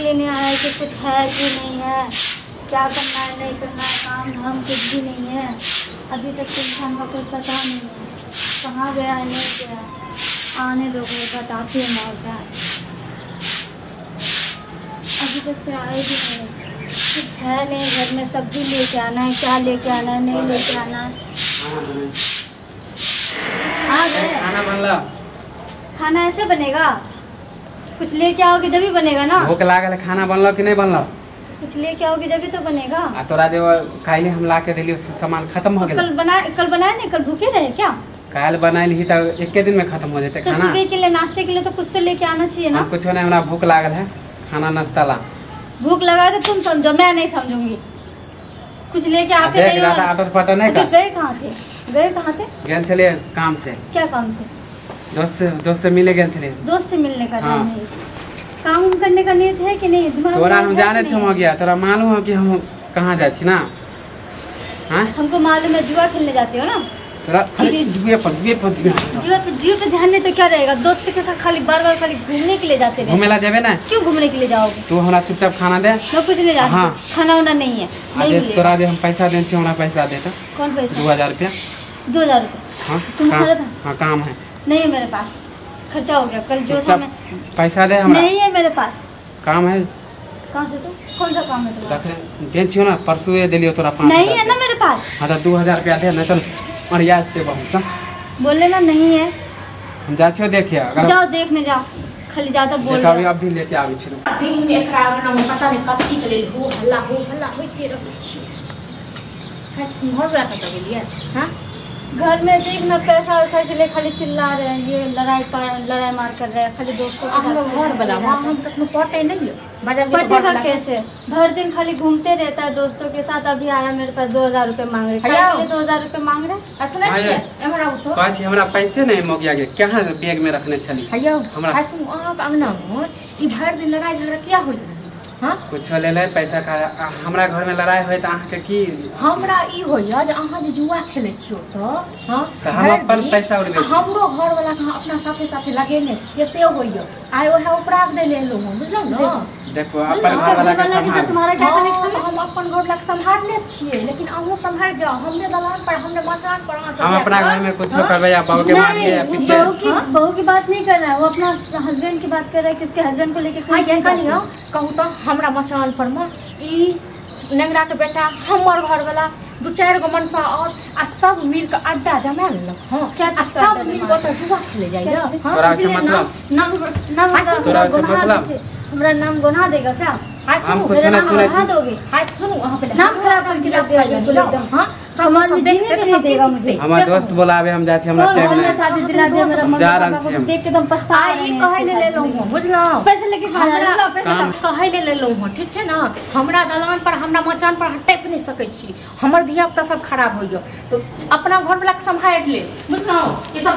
के लिए नहीं आया कि कुछ है कि नहीं है, क्या करना है नहीं करना है, काम धाम कुछ भी नहीं है। अभी तक तो इंसान का कोई पता नहीं है कहाँ गया है नहीं गया। आने दो, बताती हूँ मौजा। अभी तक से आए भी नहीं, कुछ है नहीं घर में, सब्जी लेके आना है, क्या लेके आना है नहीं लेके आना है। आ गए। खाना बनला? खाना ऐसे बनेगा, कुछ लेके आओगे जब भी बनेगा ना। भूख लागल है, खाना बनलो कि नहीं बनलो? कुछ लेके आओगे जब भी तो बनेगा। आ तोरा जो काल्हि हम ला के देलियो सामान खत्म हो गेल। कल बनाए नहीं, कल भूखे रहे क्या? काल्हि बनाइल ही त एके दिन में खत्म हो जेते खाना। तो सुबह के लिए नाश्ते के लिए तो कुछ तो लेके आना चाहिए ना। कुछ नहीं, हमरा भूख लागल है, खाना नाश्ता ला। भूख लगा तो तुम समझो, मैं नहीं समझूंगी। कुछ लेके आते नहीं हो। आटर पटर नहीं का? गए कहाँ थे? गए कहाँ थे? गेल छलिए काम से। क्या काम से? दोस्त से मिले गेल छलिए। दोस्त से मिलने का टाइम है, काम करने का नियत है कि नहीं? तोरा हम जाने छो हो गया, तोरा मालूम हो कि हम कहाँ जाए छी ना? हां हमको मालूम है, जुआ खेलने जाते हो ना। तोरा खाली जुए पर जुए पे ध्यान नहीं तो क्या रहेगा? दोस्त के साथ खाली बार बार खाली घूमने के लिए जाते रहे। घूमे ला जेबे ना? क्यों घूमने के लिए जाओगे? तू हमरा चुपचाप खाना दे। मैं कुछ नहीं जाती। हाँ। खाना वाना नहीं है, नहीं मिलेगा। तोरा जे हम पैसा दे छी, हमरा पैसा दे तो। कौन पैसा? 2000 रुपया। 2000 रुपया? हां तुम खा था? हां काम है। नहीं है मेरे पास, खर्चा हो गया कल जो था। मैं पैसा दे हमरा। नहीं है मेरे पास। काम है। कहाँ से? तो कौन सा काम है तुम्हारा? दे छियो ना, परसों ये देलियो तोरा 5000। नहीं है ना मेरे पास। हां तो 2000 रुपया दे, नहीं तो मरिया से बहुत। बोले ना नहीं है। हम जा छियो देखिए, अगर जाओ देखने जाओ, खाली ज्यादा बोल रहे। अभी अभी लेके आबै छी। दिन में एकरा अंगना में पता नहीं कथी के लेल हो हल्ला होइते रहै छी। हां घर वाला कतऽ गेलियै? हां घर में देखना पैसा वैसा के लिए खाली चिल्ला रहे हैं, ये लड़ाई मार कर रहे हैं खाली दोस्तों के साथ। घर वाला हम कखनो पटे नहीं है, बाजार पटेगा कैसे? भर दिन खाली घूमते रहता है दोस्तों के साथ। अभी आया मेरे पास 2000 रुपये मांग रहे। 2000 रुपये मांग रहे। आ सुनै छियै, हमरा उठो। कहै छी हमरा पैसे नहीं मोगिया के, कहाँ बैग में रखने छली हैयो हमरा। अहाँ के अंगना में ई भर दिन लड़ाई झगड़ा किया होइत रहे? हाँ कुछो ले ले पैसा का। हमरा घर में लड़ाई होय त अहाँ के की? हमरा ई होइया जे अहाँ जे जुआ खेलै छियो त हां त हम अपन पैसा उड़बै। हमरो घर वाला के अपना साथे साथे लगेने छियै से होइया। आइ ओहे उपराग दै ले एलहुँ हम, बुझलहुँ न? देखो अपन घर वाला के संभाल। तुम्हारा क्या कनेक्शन है? हम अपन घर वाला के संभालने छियै, लेकिन अहूँ संभाल जाओ। हमरे दलान पर, हमरे मचान पर अहाँ हम अपना घर में कुछो करबै या बहू के मारिए या पीटिए। बहू की बात नहीं कर रहा है वो, अपना हस्बैंड की बात कर रहा है कि उसके हस्बैंड को लेके। कहू तो हमरा मचान पर में ई नेंगरा के बेटा हमर घर वाला 2-4 गो मनसा और आ सब मिल के अड्डा जमा लेलक। हां आ सब मिल के तऽ जुआ खेले जाइया। तोरा से मतलब? नाम नाम तोरा से मतलब? हमरा नाम गुना देगा क्या? हम कुछ ना सुनै छी। हाय सुनू, अहाँ पहिले नाम खराब करके रख देगा बिल्कुल एकदम। हां समाज में जीने भी नहीं देगा मुझे। हमर दोस्त बोलावे हम जाइ छी, हमरा टाइम नहीं। शादी दिला दे मेरा मम्मी देख के एकदम पछता रहे हैं। ई कहै ले लेलहुँ हँ, बुझलहुँ? पैसा लेके कहाँ जा रहे हो? पैसा कहै ले लेलहुँ हँ, ठीक छै ना? हमरा दलान पर हमरा मचान पर टपि नहि सकै छी, हमर धिया पुता सब खराब होइया, तो अपना घर वाला के सम्हारि ले, बुझलहुँ? ई सब